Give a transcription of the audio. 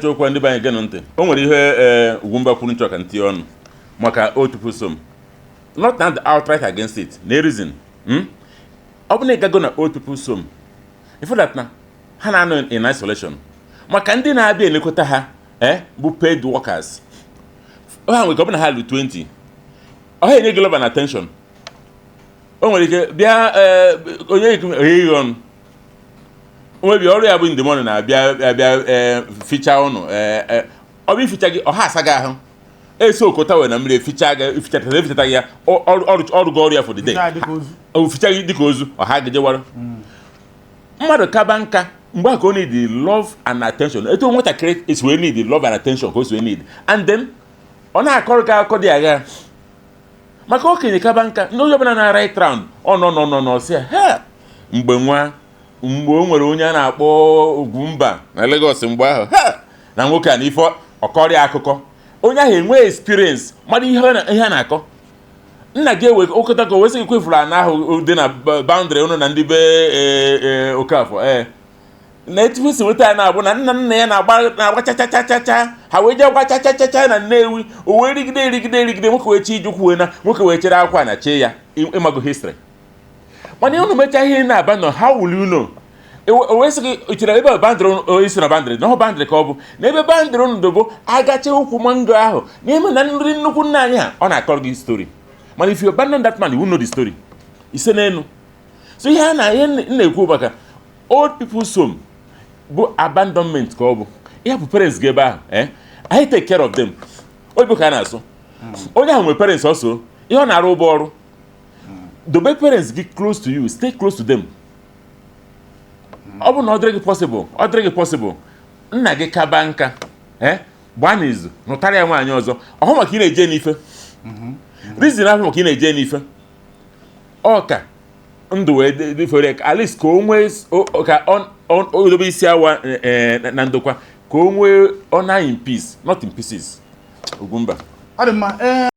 Chokwa ndị be anyị, genụ ntị. O nwere ihe ee Ugwumba kwuru nchọ ka ntinye ọnụ maka old people's home. Not not outright against it na reason, Ọ bụ na ị gago na old people's home, if that na ha na-anọ in isolation, maka ndị na-abịa elekọta ha bụ paid workers. Ha nwere ka ọ bụ na ha lụ 20, ọ ha enye gị love and attention. O nwere ike bịa onye egheghị ọnụ nwebi ọrụ ya bụ ndemọnụ na-abịa abịa fichaa ụnụ. Ọ bụ ificha gị, ọha asa gị ahụ, eso okota wee na mmiri eficha gị, efichata efichata gị ya, ọrụ gị, ọrụ ya for the day. Nke a dịka ozu. O ficha gị dịka ozu, ọha gejewara mmadụ kaba nka. Mgbe a ka o need love and attention, etu nwatakịrị esi wee need love and attention ka o si wee need. And then ọ na-akọrọ gị akụkọ dị agha maka okenye kaba nka. Ndị onye ọbụla na right round, ọ nọ nọ nọ nọ sị ya ha mgbe nwa mgbe o nwere onye a na-akpọ Ugwumba na Lagos mgbe ahụ, ha na nwoke a na ife ọkọrịa akụkọ, onye ahụ enwe experience mara ihe ihe a na-akọ. Nna gị ewe okọta ka o wesị gị kwefuru ana ahụ dị na boundary ụnụ na ndị be Okafọ na etu esi nweta ya na-abụ na nna nna ya na-agba chachachachacha, ha wee jee gba chachachacha na Nnewi. O wee rigide erigide erigide, nwoke wee chi ijukwu wee na nwoke wee chere akwa na chee ya. Ịmago history, mana unu mechaa ihe na-aba nọ, how will you know? O wee sị gị chere ebe boundary isi na boundary na ọ boundary ka ọ bụ na ebe boundary unu dobo agacha ukwu mango ahụ n'ime na nri nnukwu nna anyị ha. Ọ na-akọrọ gị story, mana if you abandon that man, you won't know the story. Ise n'elu. So ihe a na ihe m na-ekwu maka old people's home bụ abandonment ka ọ bụ ịhapụ parents gị ebe ahụ. Anyị take care of them. Oyibo ka a na-asụ. Onye ahụ nwere parents ọsọ, ihe ọ na-arụ ụgbọ ọrụ. Dobe parents gị close to you, stay close to them. Ọ bụ na ọ dịrị gị possible, ọ dịrị gị possible, nna gị kaba nka, gbaa n'izu nụtara ya nwaanyị ọzọ. Ọhụ maka ị na-eje n'ife reason ahụ, maka ị na-eje n'ife ọ ka ndụ wee dị fere, at least ka o nwee ka ọ dobe isi awa na ndokwa, ka o nwee ọ na in peace, not in pieces. Ugwumba. Ọ dị mma ee.